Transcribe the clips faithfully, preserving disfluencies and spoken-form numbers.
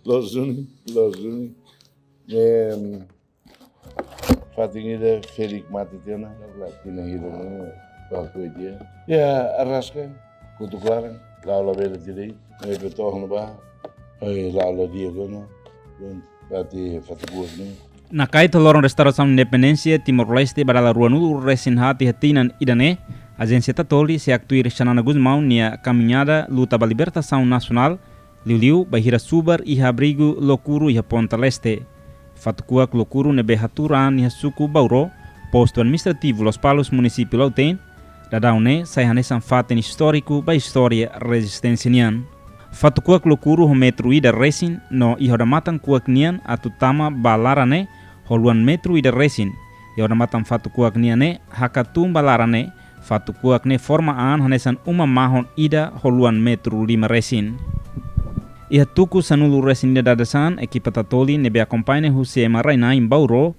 loos duni, loos duni. Em, fatin ida ferik mate tiha ona, la tina hira ne'e, ba kue dia. Ya, araska, kutuk laran, la'o labele direitu, ne'ebé to'o ona ba, eh, la'o la di'ak ona, dan, fatin, fatin boot ne'e. Nakait loron restaurasaun independénsia Timor-Leste ba dala ruanulu resin haat iha tinan ida-ne'e, Ajénsia Tatoli sei haktuir Xanana Gusmão nia kamiñada luta ba libertasaun nasionál, liuliu bainhira subar iha abrigu Lokuru iha Ponta Leste. Fatuk-kuak Lokuru ne'ebé hatuur an iha suku Bauro, postu administrativu Lospalos, munisípiu Lautém, daudaun ne'e sai hanesan fatin istóriku ba istória rezisténsia nian. Fatuk-kuak Lokuru ho metru ida resin no iha odamatan kuak nian atu tama ba laran ne'e ho luan metru ida resin. Iha odamatan fatuk-kuak nian ne'e hakat tun ba laran ne'e, fatuk-kuak ne'e forma an hanesan uma mahon ida ho luan metru lima resin. Iha tuku sanulu resin ida dadeer-saan, ekipa Tatoli ne'ebé akompaña husi ema rai-na'in Bauro,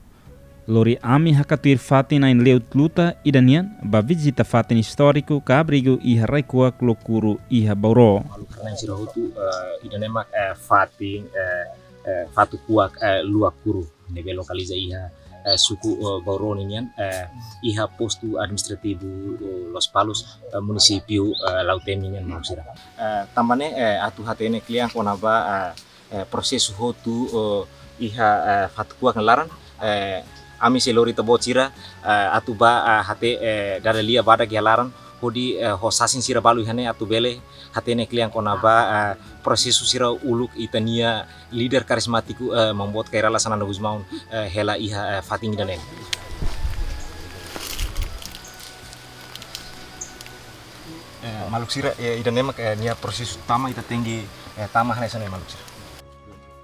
lori ami hakat tuir fatin na'in-leut luta ida nian ba vizita fatin istóriku ka abrigu iha rai-kuak Lokuru iha Bauro. Maluk rona-na'in sira hotu, eh, ida-ne'e mak, eh, fatin, eh, eh, fatuk-kuak, eh, Lokuru ne'ebé lokaliza iha, eh, suku, eh, Bauro ninian, eh, iha postu administrativu, eh, Lospalos, eh, munisípiu, eh, Lautém ninian, maluk sira. Eh, tanba ne'e, eh, atu hatene kle'an kona-ba, eh, eh, prosesu hotu, eh, iha, eh, fatuk-kuak nia laran, eh, ami sei lori ita-boot sira, eh, atu ba, eh, hate, eh, dada lia badak iha laran, hodi, eh, ho sasin sira balu iha ne'e atu bele hatene kle'an kona-ba, eh, prosesu sira uluk ita-nia líder karizmátiku, eh, Maun Boot Kay Rala Xanana Gusmão, eh, hela iha, eh, fatin ida-ne'e. Eh, maluk sira, eh, ida-ne'e mak, eh, nia prosesu tama ita tenke, eh, tama hanesan ne'e, maluk sira.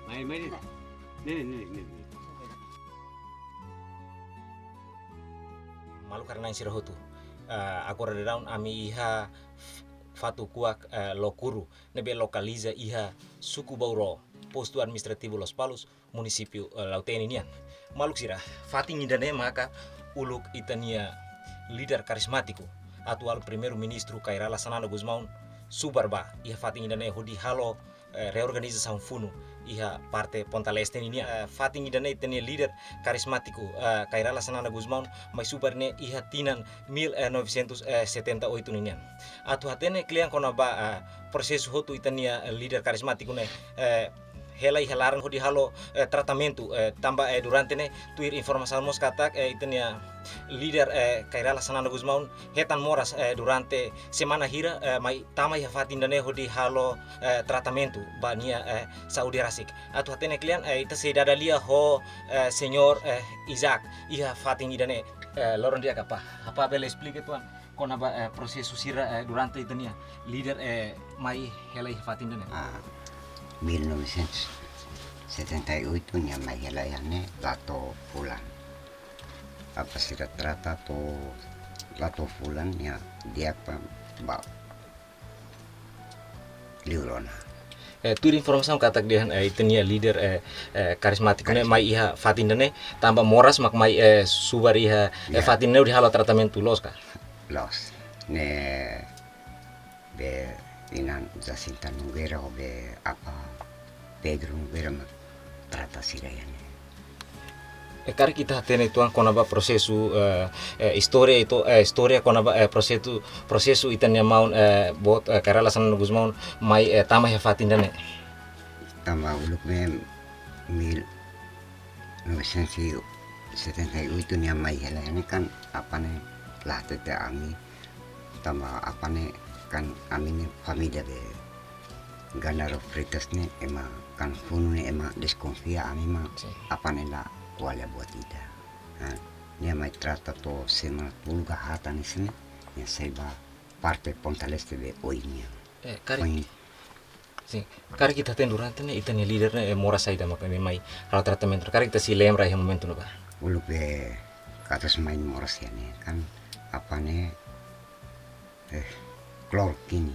Mai, mai, ne'e. Ne'e, ne'e, ne'e, ne'e. Maluk rona-na'in sira hotu. Eh, agora daudaun ami iha f-, fatuk-kuak, eh, Lokuru ne'ebé lokaliza iha suku Bauro, postu administrativu Lospalos, munisípiu, eh, Lautém nian. Maluk sira, fatin ida-ne'e maka uluk ita-nia líder karizmátiku, atuál Primeiru-Ministru Kay Rala Xanana Gusmão, subar ba iha fatin ida-ne'e hodi halo, eh, reorganizasaun funu iha parte Ponta Leste ninian. Eh, fatin ida-ne'e ita-nia líder karizmátiku, eh, Kay Rala Xanana Gusmão mai subar ne'e iha tinan mil novecentos e setenta e oito ninian. Atu hatene kle'an kona-ba, eh, prosesu hotu ita-nia, eh, líder karizmátiku ne'e, eh, hela iha laran hodi halo, eh, tratamentu, eh, tanba, eh, durante ne'e tuir informasaun mós katak, eh, ita-nia líder, eh, Kay Rala Xanana Gusmão hetan moras, eh, durante semana hira, eh, mai tama iha fatin ida-ne'e hodi halo, eh, tratamentu ba nia, eh, saúde rasik. Atu hatene kle'an, eh, ita sei dada lia ho, eh, señór, eh, Isaac iha fatin ida-ne'e. Eh, loron di'ak, apá. Apá bele esplika uitoan kona-ba, eh, prosesu sira, eh, durante ita-nia líder, eh, mai hela iha fatin ida-ne'e? Ah, mil novecentos e setenta e oito nia mai hela iha ne'e la to'o fulan. Apá sira trata to'o la to'o fulan nia di'ak ba liu rona. Eh, tuir informasaun katak dehan, eh, ita-nia líder, eh, eh, karizmátiku ne'e mai iha fatin ida-ne'e tanba moras mak mai, eh, subar iha, eh, fatin ne'e hodi halo tratamentu, loos ka? Loos. Ne'ebé inan Jacinta Nogueira ho be apá Pedro Nogueira mak trata sira iha ne'e. Eh, karik ita hatene uitoan kona-ba prosesu, eh, eh, istória itu, eh, istória kona-ba, eh, prosesu, prosesu ita-nia maun, eh, boot, eh, Kay Rala Xanana Gusmão mai, eh, tama iha fatin ida-ne'e. Tanba uluk ne'e mil novecentos e setenta e oito nia mai hela iha ne'e kan apá ne'e la hatete ami. Tanba apá ne'e kan ami ne'e família be Genaro Freitas ne'e ema kan funu ne'e ema deskonfia ami mak. Sin. Apá ne'e la ko'alia buat ida. Nah, nia mai trata to'o semana tolu ka haat hanesan ne'e, nia sai ba parte Ponta Leste be oin nian. Eh, karik. Oin. Sin, karik ita hatene durante ne'e ita-nia líder ne'e, eh, moras saida mak mai, mai halo tratamentu. Karik ita sei lembra iha momentu ne'ebá? Uluk be katak mai moras iha ne'e kan apá ne'e, eh, klorokina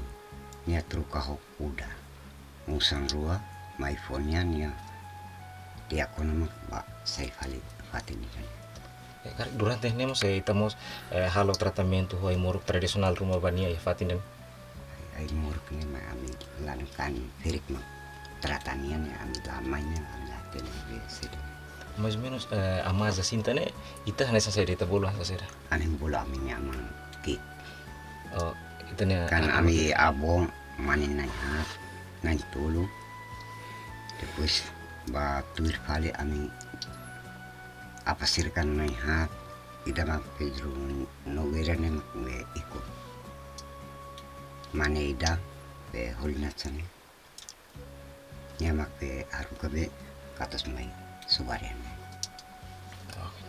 nia troka ho kuda. Osan rua mai fó nia, nia di'ak ona mak bá sai fali fatin ida-ne'e. Eh, karik durante ne'e mós, eh, ita mós, eh, halo tratamentu ho ai-moruk tradisionál ruma ba nia iha fatin ida-ne'e? Ai-moruk ne'e mak ami lanu kan ferik mak trata nia ne'e, ami la mai ne'e, ami la hatene be saida. Mais ou menus, eh, amá Jacinta ne'e, ita hanesan saida, ita bolu hanesan saida? Ami bolu ami-nia amá ki'ik. Oh, ita-nia. Kan ami avó mane na'in haat, na'in tolu. Depois ba tuir fali ami apá sira kan na'in haat, ida mak Pedro Nogueira ne'e mak be ikut. Mane ida be Holinata ne'e. Nia mak be haruka be katuas mai subar iha ne'e. Oke.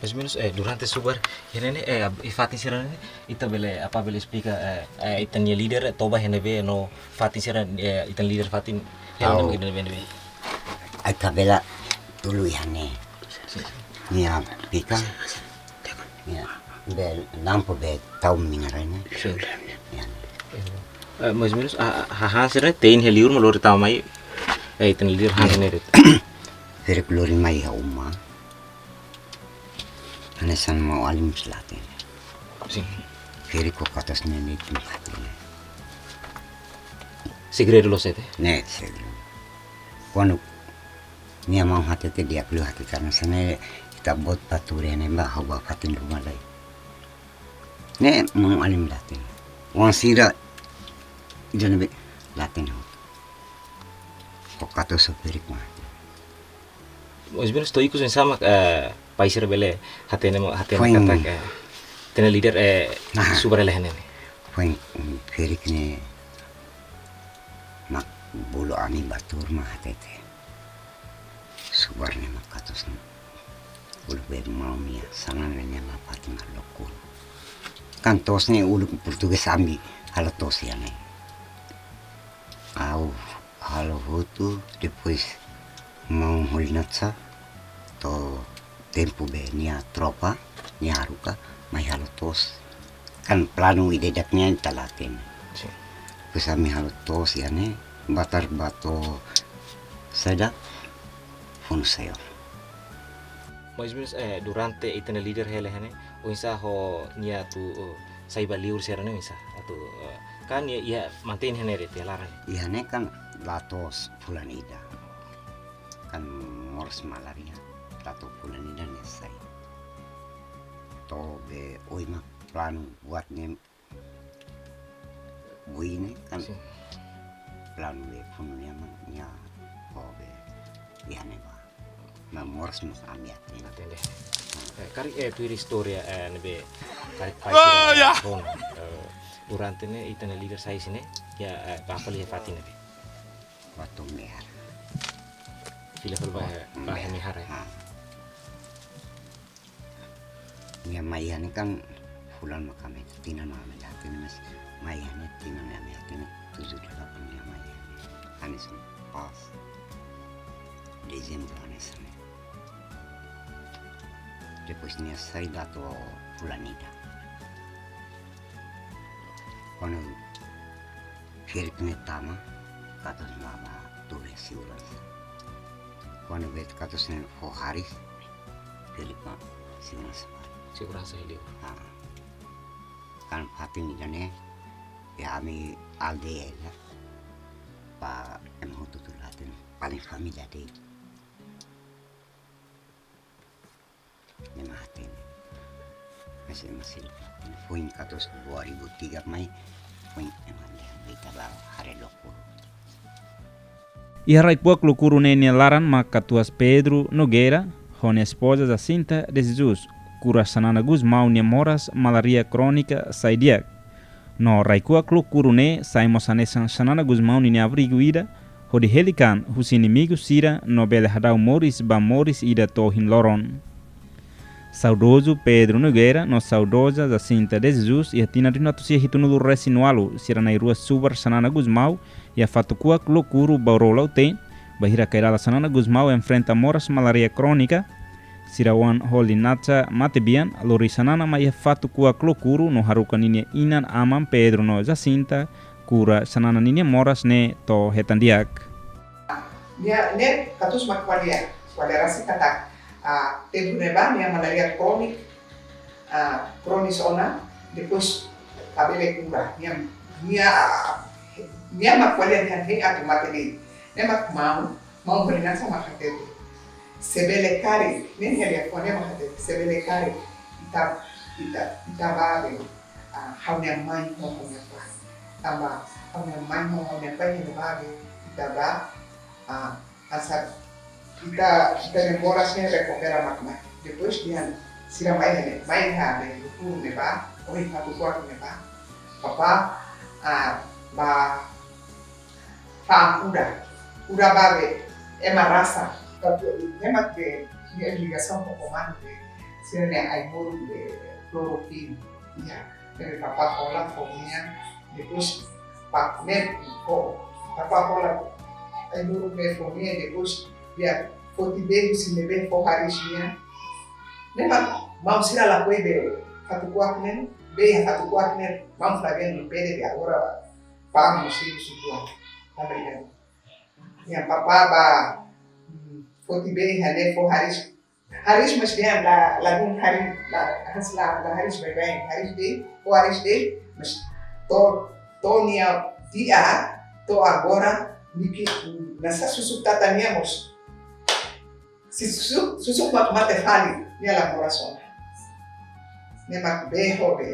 Mais ou menus, eh, durante subar iha ne'e, eh, ab-, iha fatin sira-ne'e, ita bele, apá bele esplika, eh, eh, ita-nia líder, eh, toba iha ne'ebé no fatin sira, eh, ita-nia líder fatin, hela. Au. Ne'ebé, ne'ebé, ne'ebé. Ai kabela tolu iha ne'e. Sin, sin. Nia fika. Nia be lampu be tau mina rai ne'e. Sin. Ya. Eh, mais ou menus, ah, ah, hahán sira tein iha liur mak lori tama mai, eh, ita-nia líder han ne'e de'it. Ferik lori mai iha uma. Hanesan maun-alin mós la hatene. Sin. Ferik ho katuas ne'e de'it mak hatene. Segredu loos ida? Ne'e, segredu. Kuandu nia maun hatete di'ak liu hatete karena sene ita-boot bá tuur iha ne'ebá ha'u bá fatin ruma lai. Ne'e maun-alin la hatene. Oan sira ida ne'ebé la hatene ho. Ho katuas ho Ferik mak hatene. Mais ou menus to'o ikus oinsá mak, eh, pai sira bele hatene mo, hatene. Foin. Katak, eh, ita-nia líder, eh, nah, subar hela iha ne'e. Foin, mm, Ferik ne'e mak bolu ami bá tuur mak hatete. Subar ne'e mak katuas ne'e. Uluk be maun nia, Xanana nia mak fatin mak lokuru. Kan to'os ne'e uluk portugés ami halo to'os iha ne'e. Ha'u halo hotu, depois maun Holinata to'o tempu be nia tropa, nia haruka, mai halo to'os. Kan planu ida-idak nian ita la hatene. Sin. Depois ami halo to'os iha ne'e, bá tar bá to'o saida, Funsayor. Mais ou menus, eh, durante ita-nia líder hela iha ne'e, oinsá ho nia atu, eh, sai bá liur sira-ne'e oinsá? Atu, eh, kan nia, nia mantein iha ne'e de'it iha laran ne'e? Iha ne'e kan la to'os fulan ida. Kan moras malaria, la to'o fulan ida nia sai. To'o be oin mak planu buat ne'e buine kan. Sin. Planu be funu nia mak nia ho be iha ne'ebá. Maibé moras mós ami hatene. Hatene. Hmm. Eh, karik, eh, tuir istória, eh, ne'ebé karik pai sira, oh, ya, rona, eh, durante ne'e ita-nia líder sai husi ne'e, ya, eh, bá fali iha fatin ne'ebé? Bá to'o Mehar. Fila fali bá, oh, bá Mehar. Mehar, ya. Hmm. Nia mai iha ne'e kan fulan mak ami, tinan mak ami la hatene, mais mai iha ne'e tinan ne'e ami hatene tujuh delapan nia mai iha ne'e. Hanesan pas Dezembru hanesan ne'e. Depois nia sai la to'o fulan ida. Kuandu Ferik ne'e tama, katuas ne'e bá tuur iha seguransa. Kuandu be katuas ne'e fó hariis, Ferik mak seguransa. Seguransa iha liur. Ah. Kan fatin ida-ne'e, ya ami aldeia ya. Ba ema hotu-hotu la hatene, paling família de'it. Ema hatene. Mas ema seluk la hatene. Foin katuas dua ribu tiga mai, foin ema dehan be ita bá haree lokuru. Iha rai-kuak lokuru ne'e nia laran mak katuas Pedro Nogueira, ho nia espoza Jacinta de Jesus, kura Xanana Gusmão nia moras malaria krónika sai di'ak. No rai-kuak lokuru ne'e sai mós hanesan Xanana Gusmão ninia abrigu ida, hodi hili kan husi inimigu sira no bele hadau moris ba moris ida to'o ohin loron. Saudozu Pedro Nogueira no saudoza Jacinta de Jesus iha tinan rihun atus sia hitunulu resin ualu, sira na'in-rua subar Xanana Gusmão iha fatuk-kuak lokuru Bauru Lautém, bainhira Kay Rala Xanana Gusmão enfrenta moras malaria krónika, sira oan Holinata Matebian lori Xanana mai iha fatuk-kuak lokuru no haruka ninia inan-aman Pedro no Jacinta, kura Xanana ninia moras ne'e to'o hetan di'ak. Nia, ne'e katuas mak ko'alia, ko'alia rasik katak, ah, tempu ne'ebá nia malaria krónik, ah, krónis ona, depois labele kura. Nia, nia, nia mak ko'alia dehan hein atu mate de'it. Ne'e mak maun, maun Holinasa mak hatete. Se bele karik, ne'e nia liafuan ne'e mak hatete. Se bele karik, ita, ita, ita bá be, ah, ha'u-nia mãe ho ha'u-nia pai. Tanba ha'u-nia mãe ho ha'u-nia pai ne'e bá be, ita bá, ah, asa ita, ita-nia moras ne'e rekupera mak mai. Depois dehan sira mai ne'e, mai iha ne'e, Lukuru ne'ebá, ou iha Fatukuak ne'ebá. Papá, ah, bá fa'an kuda, kuda bá be ema rasa. Papá, ema ke, nia ligasaun ho komandu be, sira-nia ai-moruk be, klorokin. Ya, ne'ebé papá hola fó nia, depois pa, ne'e, fó, papá hola ai-moruk ne'e fó nia, depois, ya, foti bee husi ne'ebé fó hariis nia. Ne'e mak, maun sira lakohi be, Fatukuak ne'e, be iha Fatukuak ne'e, maun Flaviano pede be agora, pam no siru situa. Tanba ida. Ya, papá bá, mm, foti bee iha ne'e fó hariis. Hariis mas dehan la, ladún hariis, la, has la, la hariis baibain. Hariis de'it, fó hariis de'it, mas to'o, to'o nia tiha, to'o agora, nia ke, mm, nasa susuk tata nia mós. Se susuk, susuk mak mate fali, nia la moras ona. Ne'e mak bee ho be,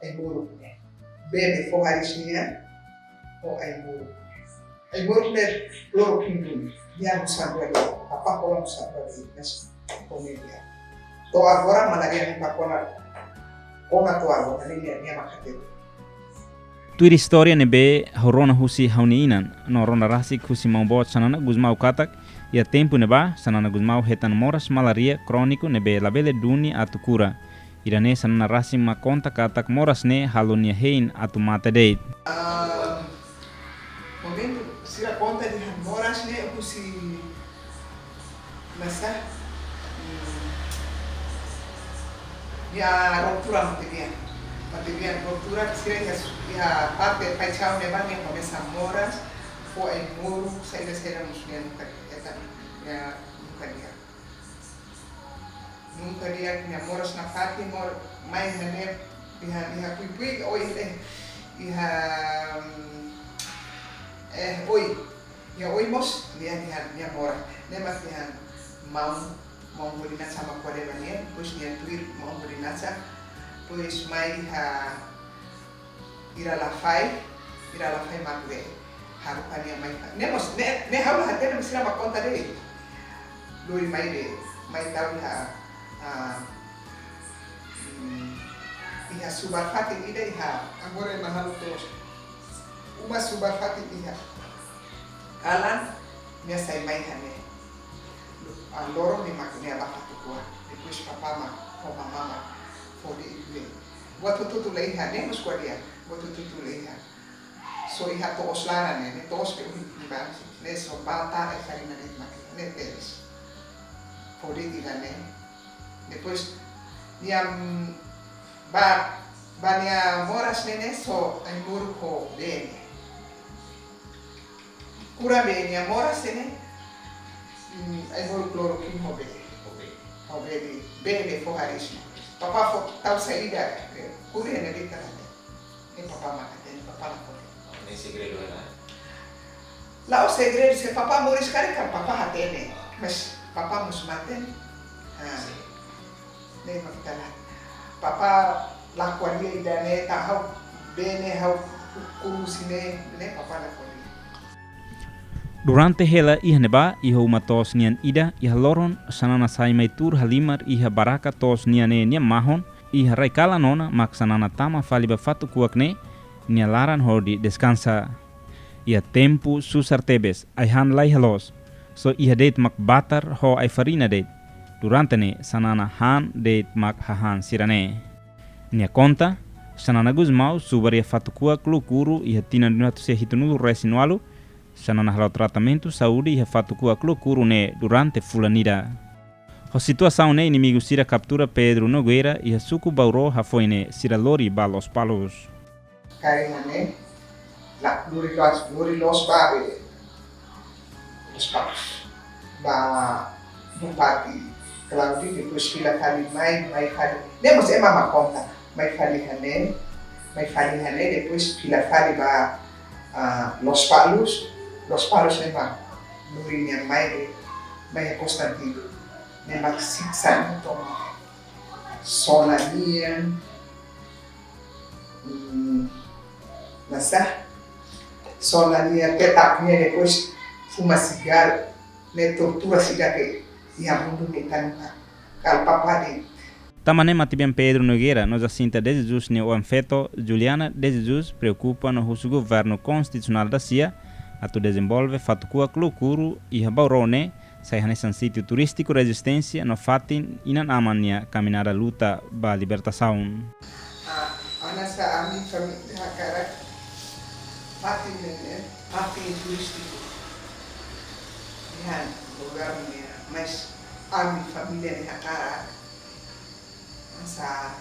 ai-moruk ne'e. Bee be fó hariis nia, ho ai-moruk. Ai-moruk ne'e klorokin duni. Nia almosan dua dia, papá hola almosan dua dia, mas komedia. To'o agora malaria ne'e papá kona, kona to'o agora, ne'e nia, nia mak hatete. Tuir istória ne'ebé ha'u rona husi ha'u-nia inan, no rona rasik husi maun boot Xanana Gusmão katak, iha tempu ne'ebá, Xanana Gusmão hetan moras malaria króniku ne'ebé labele duni atu kura. Ida-ne'e Xanana rasik mak konta katak moras ne'e halo nia hein atu mate de'it. Ah, momentu sira konta dehan moras ne'e husi nasa, mm, nia ruptura matebian. Matebian ruptura, sira iha, iha parte paixão ne'ebá nia komesa moras, fó ai-moruk, saida-saida mós nia nunka, nia nunka nia. Nunka nia, nia moras nafatin, mor, mai iha ne'e, iha, iha Puipuig, ou iha, iha, mm, eh, Oin. Iha Oin mós, nia, nia, nia moras. Ne'e mak nia maun, maun Holinasa mak ko'alia ba nia, depois nia tuir maun Holinasa, depois mai iha Ira Lafai, Ira Lafai mak be haruka nia mai fali. Ne'e mós, ne'e, ne'e ha'u la hatene, mas sira mak konta de'it. Lori mai be, mai tau iha, ah, mm, iha subar fatin ida iha. Agora ema halo to'os. Uma subar fatin iha. Kalan, nia sai mai iha ne'e. Ah, loron ne'e mak nia bá Fatukuak. Depois papá mak, ho mamá mak, fó de'it ne'e. Buat hotu-hotu la iha, ne'e mós ko'alia, buat hotu-hotu la iha. Só iha to'os laran ne'e, ne'e to'os be uni ni bang, ne'e só bá tara ai-farina de'it mak iha, ne'e tebes. Fó de'it ida-ne'e. Depois, nia, mm, bá, bá nia moras ne'e, ne'e só ai-moruk ho bee ne'e. Kura bee nia moras ne'e, mm, ai-moruk klorokin ho bee. Ho bee. Ho bee de'it, bee be fó hariis ne'e. Papá fó tau saida, eh, kura ne'e de'it katak ne'e. Ne'e papá mak hatene, papá la ko'alia. Ne'e segredu ona? La'ós segredu, se papá moris karik kan papá hatene. Ah. Mas papá mós mate. Ah. Sin. Ne'e mak ita la. Papá la ko'alia ida-ne'e, ta ha'u, bee ne'e ha'u kuru husi ne'e, ne'e papá la ko'alia. Durante hela iha ne'ebá, iha uma to'os nian ida, iha loron, Xanana sai mai tuur halimar iha barraka to'os nian ne'e nia mahon, iha rai kalan ona, mak Xanana tama fali ba Fatukuak ne'e, nia laran hodi deskansa. Iha tempu susar tebes, ai-han la iha loos, só iha de'it mak batar ho ai-farina de'it. Durante ne'e Xanana han de'it mak hahán sira-ne'e. Nia konta, Xanana Gusmão subar iha Fatukuak Lukuru iha tinan rihun atus sia hitunulu resin ualu, Xanana hala'o tratamentu saúde iha Fatukuak Lukuru ne'e durante fulan ida. Ho situasaun ne'e inimigu sira kaptura Pedro Nogueira iha suku Bauru hafoin ne'e sira lori ba Lospalos. Karik ne'e, la, lori loos, lori loos ba be, Lospalos. Ba Bupati Claudio, depois fila fali mai, mai fali. Ne'e mós ema mak konta, mai fali iha ne'e, mai fali iha ne'e, depois fila fali ba, ah, Lospalos, Lospalos ne'e mak Lori nian mai de, mai Constantino. Ne'e mak siksa nian tomak. Sona nian, hmm, nasa. Sona nian, petak nian, depois fuma sigarru, ne'e tortura sira ke iha mundu ne'e tan ka. Kal papa de. Tanba ne'e matebian Pedro Nogueira no Jacinta de Jesus nia oan-feto, Juliana de Jesus, preokupa no husu Governu Konstitusionál da-sia atu dezenvolve Fatukuak Lukuru iha Bauru ne'e sai hanesan sítiu turístiku rezisténsia no fatin inan-aman nia kaminada luta ba libertasaun. Ah, hanesan ami família hakarak fatin ne'e, fatin turístiku. Iha Bauru ne'e, mas ami família ne'e hakarak hanesan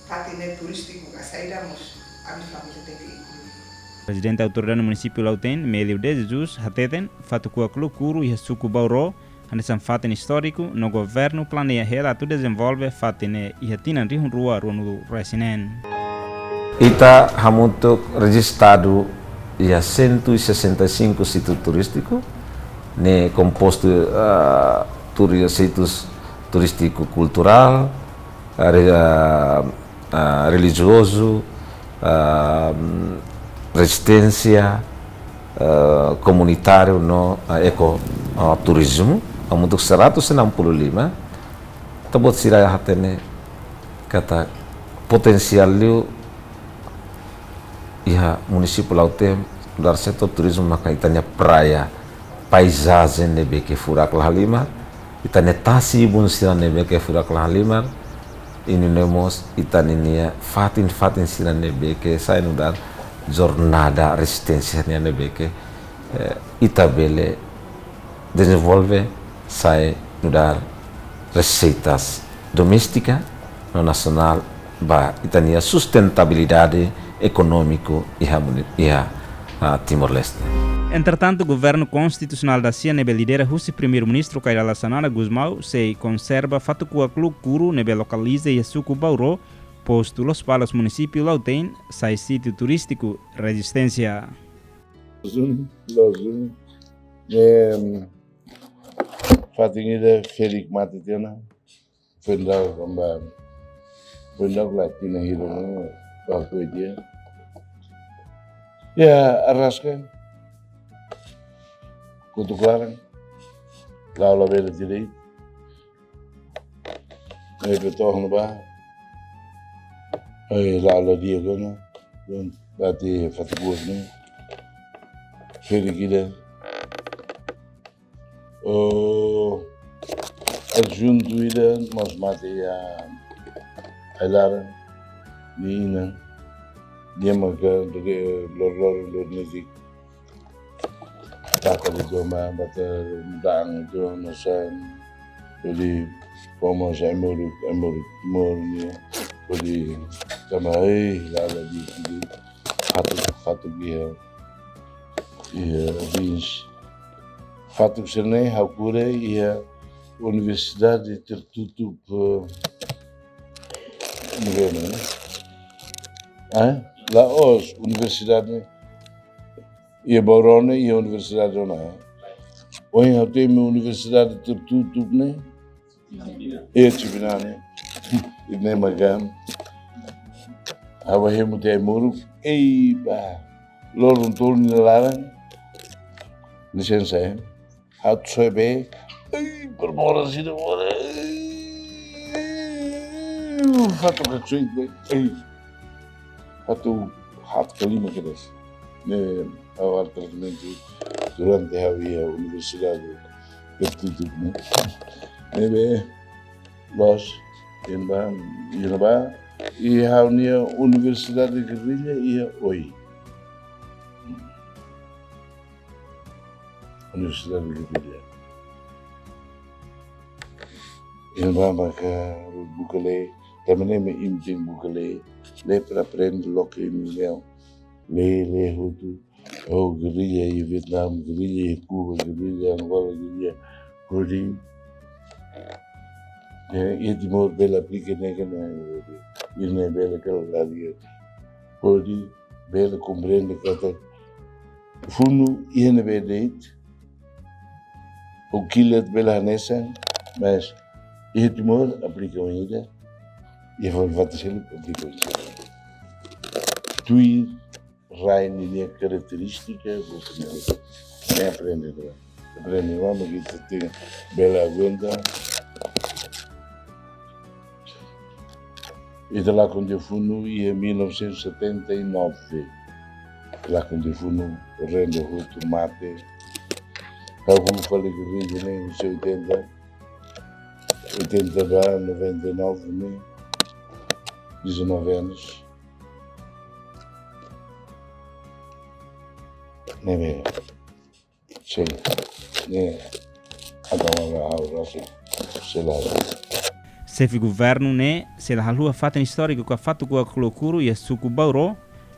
fatin ne'e turístiku ka saida mós ami família tenke inklui. Prezidente Autoridade Munisípiu Lautein, Mélio de Jesus, hateten, Fatukuak Lukuru iha suku Bauru hanesan fatin istóriku no governu planeia hela atu dezenvolve fatin ne'e iha tinan rihun rua ruanulu-resin-neen. Ita hamutuk rejistadu iha cento e sessenta e cinco sítiu turístiku, ne'e kompostu, ah, turis, sítiu turístiku kulturál, ah, re-, ah, ah, relijiozu, ah, rezisténsia, ah, komunitáriu no, ah, eko, ah, turizmu, hamutuk seratus enam puluh lima. Ita-boot sira hatene katak potensiál liu iha munisípiu Lautein, nu'udar setór turizmu maka ita-nia praia, paizajen ne'ebé ke furak la halimar, ita-nia tasi-ibun sira ne'ebé ke furak la halimar, i nune'e mós ita ninia fatin-fatin sira ne'ebé ke sai nu'udar jornada rezisténsia nian ne'ebé ke, eh, ita bele dezenvolve sai nu'udar reseitas doméstika no nasionál ba ita-nia sustentabilidade ekonómiku iha muni-, iha, ah, Timor-Leste. Entretantu, Governu Konstitusionál da-sia ne'ebé lidera husi Primeiru-Ministru Kay Rala Xanana Gusmão sei konserva Fatukuak Lukuru ne'ebé lokaliza iha suku Bauru, postu Lospalos, munisípiu Lautein, sai sítiu turístiku rezisténsia. Zun, lo zun. Em, fatin ida ferik mate tiha ona. Foin daudauk kamba. Foin daudauk la tinan hira ona, ba foin dia. Ya, araska. Kotuk laran. La'o labele direitu. Ai, betoh no ba. Ai, la'o la di'ak ona. Prontu, bati Fatukuak ne'e. Ferik ida. Oh, adjuntu ida mós mate iha ai-laran nia inan. Nia maka deke lor-lor lor netik. Taka di doma bata dang tu nasan. Jadi komo sai muruk, ai muruk, muruk nia. Jadi tanba ai lala di, di fatuk, fatuk iha, iha rins. Fatuk sira-ne'e ha'u kure iha universidade tertutup, eh, ne'ebé ne'e. Eh? La'ós universidade ne'e. Iha Bauru ne'e, iha universidade ne'e. Ohin ha'u temi universidade tertutup ne'e. E Cipinang ne'e. Ida-ne'e maka. Ha'u bá hemu tiha ai muruk. Ei, ba. Loron tolu nia laran. Lisensa, eh. Ha'u soe bee. Ei, bermora sida mora. Ei, fatuk haksoit bee. Ei. Fatuk haat ka lima kedas. Ne'e ha'u halo tratamentu durante ha'u iha universidade tertutup ne'e. Ne'ebé loos, iha ne'ebá, iha ne'ebá, iha ha'u-nia universidade gerrilla iha oin. Universidade gerrilla. Iha ne'ebá maka buka lee, tanba ne'e mak imi tenke buka lee, lee para aprende loke imi leo. Lee, lee hotu. Oh, gerrilla iha Vietnam, gerrilla iha Kuba, gerrilla iha Angola, gerrilla. Hodi, eh, iha Timor bele aplika ne'e ka lae, hodi, iha ne'e bele ka lae. Hodi, bele komprende katak funu iha ne'ebé de'it, Ou kilat bele hanesan, mas iha Timor aplika ida, iha fatin seluk aplika ida. Tuir rai ninia karakterístika, ne'e aprende, aprende, vamos, que ita tenke bele aguenta. Ita lakon tiha funu iha mil novecentos e setenta e nove. Lakon tiha funu, renda hotu mate. Ha'u fali ke rende ne'e, husi oitenta, oitenta ba noventa e nove ne'e, dezanove anos. Ne'ebé, sei, ne'e, agora ha'u rasa, sei la. Xefe governu ne'e sei la haluha fatin istóriku ka fatuk uak Lokuru iha suku Bauro,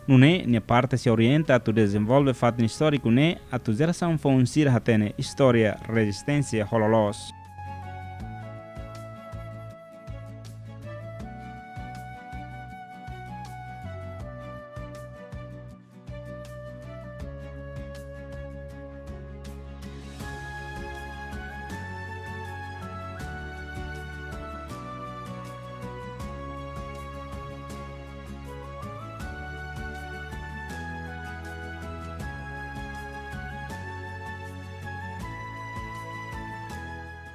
nune'e nia parte sei orienta atu dezenvolve fatin istóriku ne'e atu jerasaun foun sira hatene istória rezisténsia ho loloos.